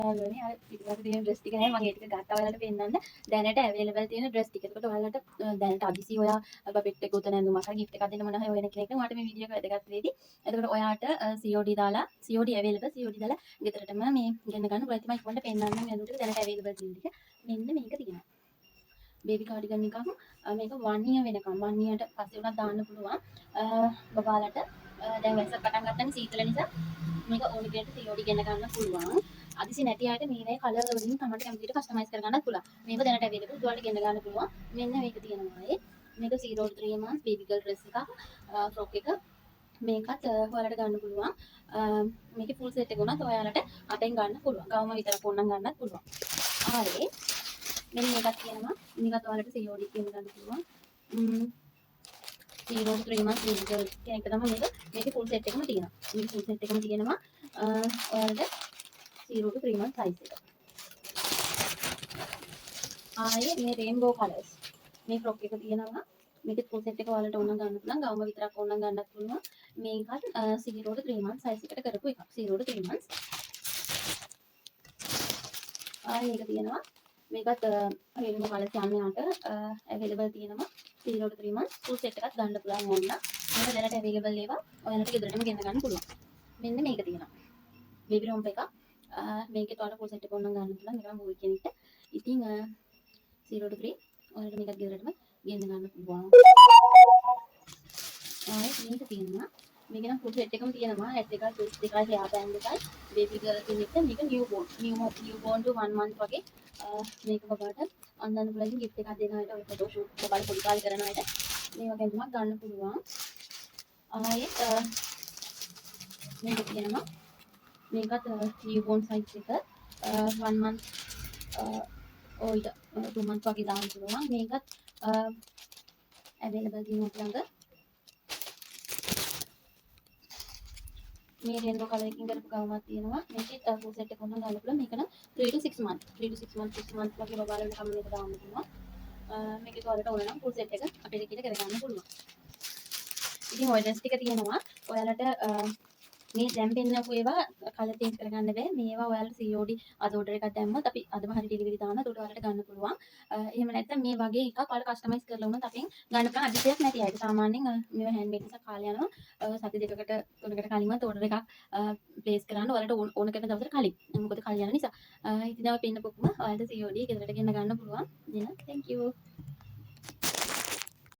යාළුවනේ, අර පිටිපස්සේ තියෙන ඩ්‍රෙස් ටික නෑ, මම ඒ ටික ගත්තා ඔයාලට පෙන්නන්න. දැනට අවైలබල් තියෙන ඩ්‍රෙස් ටික. එතකොට ඔයාලට දැනට අදිසි ඔයා බබෙක්ට ගොතන ඇඳුමක් හරි ගිෆ්ට් එකක් දෙන්න මොන හරි හොයන කෙනෙක් නම් ඔයාලට මේ වීඩියෝ එක වැදගත් වේවි. එතකොට ඔයාට COD දාලා, COD available, COD දාලා ගෙදරටම මේ ගෙන්න ගන්න පුළුවන්. ඉතින් මම ඉක්මනට පෙන්නන්නම් ඇඳුම් ටික දැනට අවైలබල් තියෙන ටික. මෙන්න මේක තියෙනවා. බේබි කාඩිගන් එකක්. මේක 1 year වෙනකම්, 1 year ට පස්සේ උනත් දාන්න පුළුවන්. බබාලට දැන් වැස්ස පටන් ගත්තනේ සීතල නිසා මේක ඕන කෙනෙක්ට COD ගෙන්න ගන්න පුළුවන්. අදිසි නැති අයට මේවැය කලර් වලින් තමන්ට කැමති විදිහට කස්ටමයිස් කරගන්නත් පුළුවන්. මේක දැනට අවైలබල්, ඔයාලට ගෙන්න ගන්න පුළුවන්. මෙන්න මේක තියෙනවා ආයේ. මේක 0 to 3 months baby girl dress එකක්, ෆ්‍රොක් එක. මේකත් ඔයාලට ගන්න පුළුවන්. මේකේ ෆුල් සෙට් එක උනත් ඔයාලට අපෙන් ගන්න පුළුවන්. ගවුම විතරක් ඕන නම් ගන්නත් පුළුවන්. ආයේ මෙන්න මේකක් තියෙනවා. මේකත් ඔයාලට COD ගෙන්න ගන්න පුළුවන්. 0 to 3 months baby girl කෙනෙක්ට තමයි මේක. මේකේ ෆුල් සෙට් එකම තියෙනවා. මේකේ ෆුල් සෙට් එකම තියෙනවා. ඔයාලට 0 to 3 months size එක. ආයේ මේ රේන්බෝ කලර්ස් මේ ෆ්‍රොක් එක තියෙනවා. මේකේ ෆුල් සෙට් එක ඔයාලට ඕන නම් ගන්න පුළුවන්. ගවුම විතරක් ඕන නම් ගන්නත් පුළුවන්. මේකත් 0 to 3 months size එකට කරපු එකක්. 0 to 3 months. ආයේ මේක තියෙනවා. මේකත් රේන්බෝ කලර්ස් යන්න යාට අවైలබල් තියෙනවා. 0 to 3 months full set එකක් ගන්න පුළුවන් ඕන නම්. මේක දැනට අවైలබල් ඒවා ඔයාලට ගෙදරටම ගෙන්න ගන්න පුළුවන්. මෙන්න මේක තියෙනවා. බේබි රොම්ප් එකක්. මේකේ ඔයාලට ෆුල් සෙට් එක ඕන නම් ගන්න පුළුවන්. මේක නම් බෝයි කෙනෙක්ට. ඉතින් 0 to 3 ඔයාලට මේකත් ගෙදරටම ගෙන්න ගන්න පුළුවන්. ආයෙත් මේක තියෙනවා. මේක නම් ෆුල් සෙට් එකම තියෙනවා. හැට් එකයි, ෂූස් දෙකයි, හෙයාර් බෑන්ඩ් එකයි. බේබි ගර්ල් කෙනෙක්ට මේක New bone. New bone to 1 month වගේ මේක බබාට අඳින්න පුළුවන්. ගිෆ්ට් එකක් දෙන අයට, ඔය ෆොටෝ ෂූට් බබාලා පොඩි කාලේ කරන අයට මේ වගේ ඇඳුමක් ගන්න පුළුවන්. ආයෙත් මේක තියෙනවා. මේකත් නිව් බෝන් සයිස් එක 1 month ඔය 2 month වගේ දාන්න පුළුවන්. මේකත් අවైలබල් තියෙනවා අපි ළඟ. මේ රේන්බෝ කලර් එකකින් කරපු ගවුමක් තියෙනවා. මේකෙත් ෆුල් සෙට් එකක් වුණා ගන්න පුළුවන්. මේක නම් 3 to 6 month, 3 to 6 month, 6 month වගේ බබාලා වෙනකම් මේක දාන්න පුළුවන්. මේකේ ඔයාලට ඕන නම් ෆුල් සෙට් එක අපේ දෙකට කරගන්න පුළුවන්. ඉතින් ඔය ඩ්‍රෙස් ටික තියෙනවා. ඔයාලට මේ දැන් පෙන්නපු ඒවා කලර් චේන්ජ් කරගන්න බෑ. මේවා ඔයාලට COD අද ඕඩර් එකක් දැම්මොත් අපි අදම හරි ඩෙලිවරි දානවා. ඒකට ඔයාලට ගන්න පුළුවන්. එහෙම නැත්නම් මේ වගේ එකක් ඔයාලා කස්ටමයිස් කරලා වුණත් අපෙන් ගන්න පුළුවන්. අදිසියක් නැති අයට සාමාන්‍යයෙන් මේවා හෑන්ඩ්මේඩ් නිසා කාලය යනවා. සති දෙකකට තුනකට කලින්වත් ඕඩර් එකක් ප්ලේස් කරන්න ඔයාලට ඕන කරන දවසට කලින්. මොකද කල් යන නිසා. ඉතින් ඔය පෙන්නපු ඔක්කොම ඔයාලට COD ගෙදරට ගෙන්න ගන්න පුළුවන්. එහෙනම් thank you.